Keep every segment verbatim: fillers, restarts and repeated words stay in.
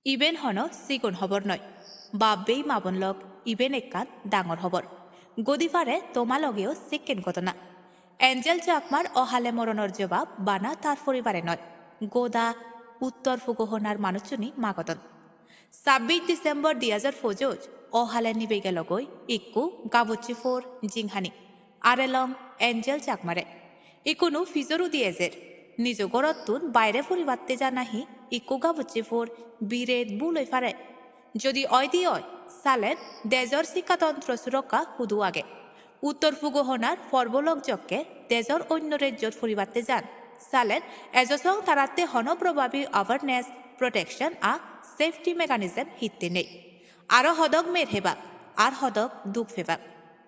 Iben hono sigon hobor noi. Bab-bei ma-bon lok, iben ekkan dangor hobor. Godi pare toma logeo sekken ghotona. Angel Chakmar ohale moronor jobab bana tar poribare noi, goda uttor pugohonar manuchchuni magodon. Sabbish December dui hajar pojoj ohale nibe gelogoi ikku gabucche por jinghani, arelong Angel Chakmare. Ikkunu pijor udi ejer. Nijo gorottun baire puribatte jana hi ikku gabucche por biret bul oi pare. Jodi oide oi, salen dejor sikkhatontro surokka hudu age? Uttor pugohonar porbolok jokke dejor onno rejjot puribatte jan, salen ejo song taratte hono probably awareness, protection a safety mechanism hitte nei. Aro hodok mer hebak, ar hodok duk pebak.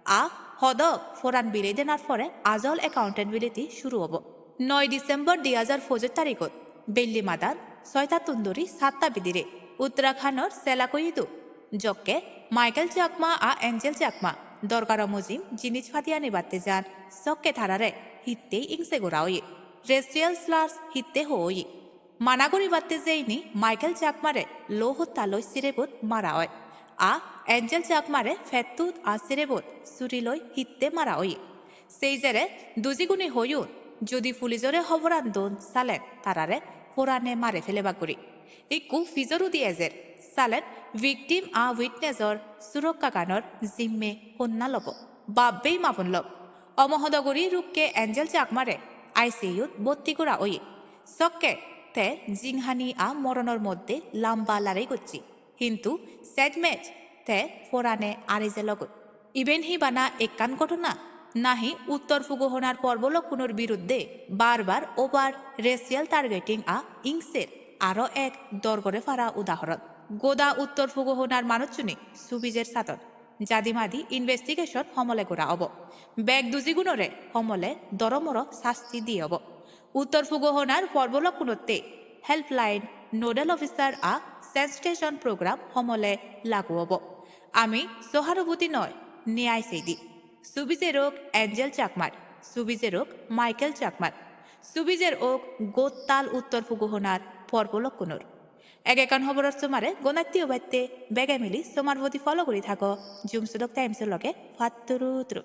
A hodok poran bilei denar pore ajol accountability suru obo. Noi December dui hajar pojoj tarigot belli madan soitattun duri satta bidire Uttarakhandor Selakuyi idu jokke Michael Chakma a Angel Chakma dorgaro mujim jinis padi anibatte jan, sokke tarare hittei ingse gora oye, racial slurs hitte ho oye. Mana guribatte jeini Michael Chakmare lo hotta loi sirebot mara oi. A Angel Chakmare pettut a sirebot suri loi hitte mara oye. Sei jere dujigune hoyon, jodi pulijore hoboran don salen tarare porane mare pelebak guri. Ikku pijor udi ejer, salen victim a witnessor surokkaganor jimme honna lobo? Bab-bei ma-bon lok, omohodo guri rukke Angel Chakmare I C U-t botti gora oye. Sokke te jinghani a moronor moddhe lamba larei gocche. Hintu sejmej te porane ari jelogoi. Iben hi bana ekkan ghotona? Nahi uttor pugohonar porbolokkunor biruddhe bar bar over racial targeting a ingser aro ek dorgore para udahoron? Goda uttor pugohonar manuchchuni subijer sadon. Jadimadi investigation homole gora obo. Bek dujigunore homole doromoro sasti diye obo. Uttor pugohonar porbolokkunotte helpline, nodal officer a sensitization program homole lagu obo. Ami sohanubuti noi, niyai seidi. Subijer ok Angel Chakmar, subijer ok Michael Chakmar, subijer ok gottal uttor pugohonar porbolokkunor. Ek ekkan hoboror somare gonatte obatte bege mili somar bodi follow guri thago Jum Sodok Times-or loge. Patturu turu.